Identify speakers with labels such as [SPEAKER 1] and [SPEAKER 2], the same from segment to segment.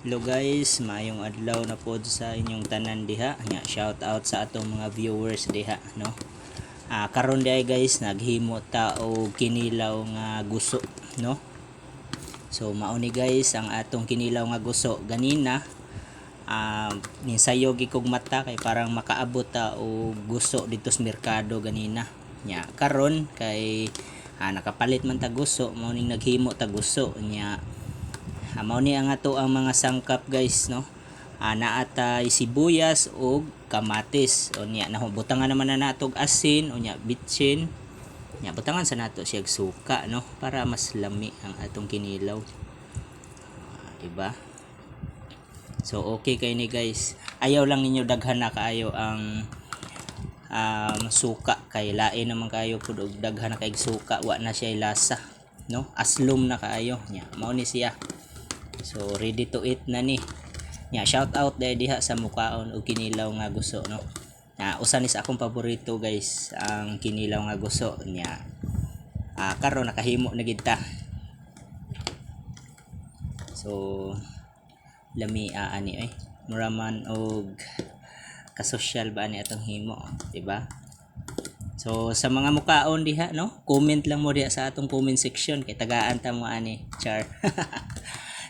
[SPEAKER 1] Hello guys, maayong adlaw na pod sa inyong tanan diha. Nya, shout out sa atong mga viewers diha, no. Karon diay guys, naghimo ta og kinilaw nga guso, no. So mao ni guys ang atong kinilaw nga guso ganina. Ninsayo gyud kog mata kay parang makaabot ta og guso dito sa merkado ganina. Nya karon kay nakapalit man ta guso, mao ning naghimo ta guso nya. Mao ni ang ato ang mga sangkap guys, no. Naa tay sibuyas ug kamatis. O nya butangan naman na nato og asin, o nya bitsin. Nya butangan sa nato siya og suka, no, para mas lami ang atong kinilaw. Diba? So okay kay ni guys. Ayaw lang ninyo daghan na kaayo ang suka kay lain naman kaayo pud og daghan na kay suka, wa na siya lasa, no? Aslom na kaayo. Nya mao ni siya. So ready to eat na ni. Nya shout out dahil diha sa mukaon og kinilaw nga guso, no. Na usa ni sa akong paborito guys ang kinilaw nga guso nya. Karon nakahimo na gid ta. So lami ani oy. Mura man og kasosyal ba ani atong himo, di ba? So sa mga mukaon diha, no, comment lang mo diha sa atong comment section kay tagaan ta mo ani, char.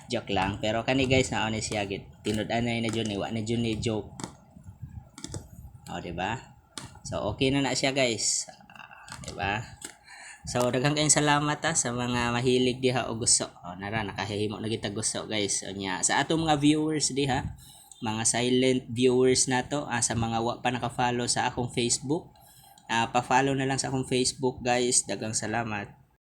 [SPEAKER 1] Joke lang, pero kani guys na ni siya gid. Tinud-anay na jud ni, wa na jud ni joke. O, di ba? So okay na na siya guys. Di ba? So daghang kayong salamat sa mga mahilig diha og guso. O nara, nakahimo na kita guso guys. O nya sa atong mga viewers diha, mga silent viewers nato, sa mga wa pa naka-follow sa akong Facebook, pa-follow na lang sa akong Facebook guys. Daghang salamat.